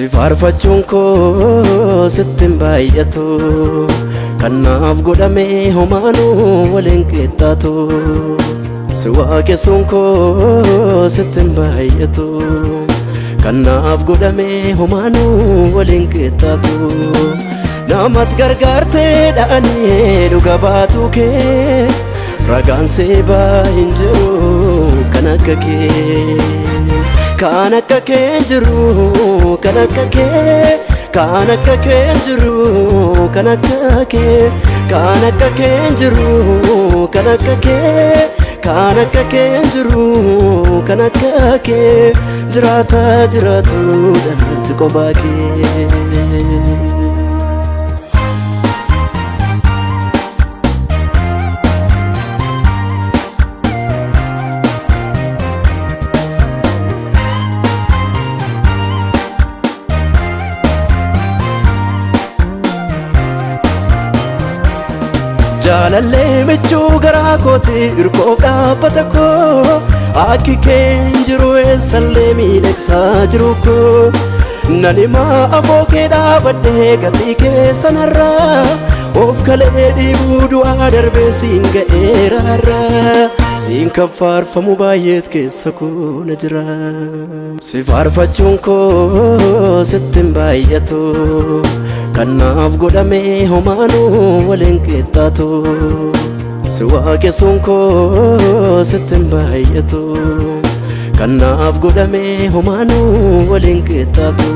Si faarfachuun koo sitti hin baay'atu, kanaaf godhame homaanuu waliin qixxaatu. Si waaqessuun koo sitti hin baay'atu, kanaaf godhame homaanuu waliin qixxaatu. Namatti gargaartee dha'anii dhuga baatu kee, ragaan seebaa hin jiru kan akka kee. Kan akka kee hin jiru, kan akka kee, kan akka kee hin jiru, kan akka kee, kan akka kee hin jiru, kan akka kee, kan akka kee hin jiru, kan akka kee, jiraata jiraatu dhalatti qophaa kee. Jaalallee michuu garaa kooti, hirkoof dhaabbata koo, akki kee hin jiru eessallee miidhagsaa jiru koo. Nan himaa afoo kee dhaabadhee gatii kee sanarraa, of kalee dhiibuu du'aa darbee siin ga'eeraarra. Siin kan faarfamu baay'eet keessa koo na jira. Si faarfachuun koo sitti hin baay'atu, kanaaf godhame homaanuu waliin qixxaatu. Si waaqessuun koo sitti hin baay'atu, kanaaf godhame homaanuu waliin qixxaatu.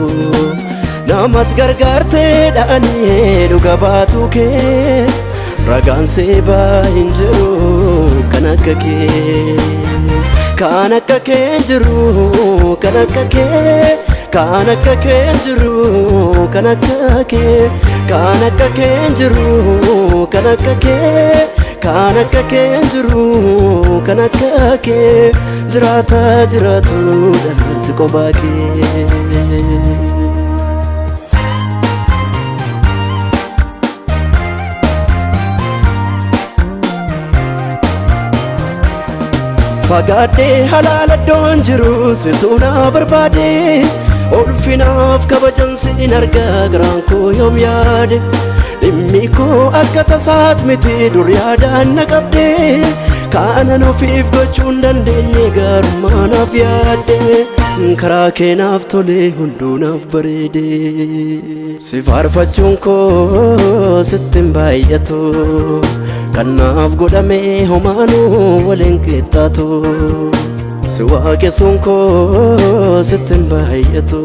Namatti gargaartee dha'anii dhuga baatu kee, ragaan seebaa hin jiru kan akka kee. Kan akka kee hin jiru, kan akka kee, kan akka kee hin jiru, kan akka kee, kan akka kee hin jiru, kan akka kee, kan akka kee hin jiru, kan akka kee, jiraata jiraatu dhalatti qophaa kee. Fagaadhee halaala iddoon jiru situu na barbaade, ulfinaaf kabajan siin argaa garaan koo yoom yaade. Dhimmi koo akka tasaat miti dur yaadaan na qabde, kaanan ofiif gochuu hin dandeenye gaarummaa naaf yaadde. Karaa kee naaf tole hunduu naaf bareede. Si faarfachuun koo sitti hin baay'atu, kanaaf godhame homaanuu waliin qixxaatu. Si waaqessuun koo sitti hin baay'atu,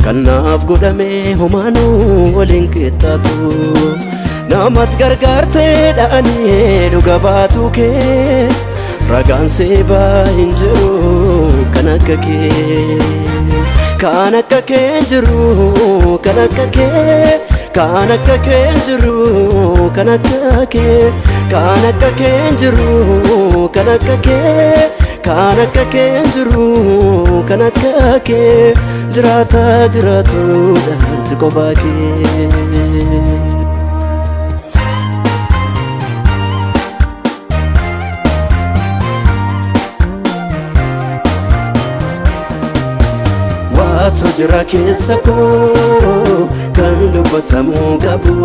kanaaf godhame homaanuu waliin qixxaatu. Namatti gargaartee dha'anii dhuga baatu kee, ragaan seebaa hin jiru kan akka kee. Kan akka kee hin jiru, kan akka kee, kan akka kee hin jiru, kan akka kee, kan akka kee hin jiru, kan akka kee, kan akka kee hin jiru, kan akka kee, jiraata jiraatu dhalatti qophaa kee. Waatu jira keessa koo kan dubbatamuu qabu,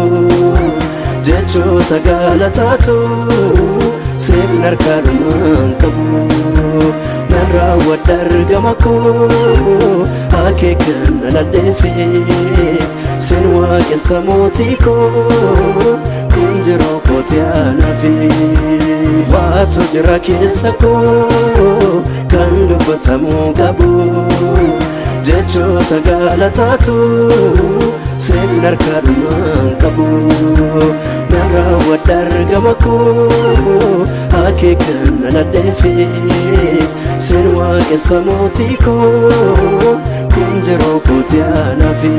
jechoota galataatu seef harkaanumaan qabu. Nan raawwadha argama koo akeekan aladheefe, sin waaqessa mootii koo kun jiruu kooti anaafi. Waatu jira keessa koo kan dubbatamuu qabu, jechoota galataatu seef harkaanumaan qabu. Nan raawwadha argama koo akeekan aladheefe, sin waaqessa mootii koo kun jiruu kooti anaafi.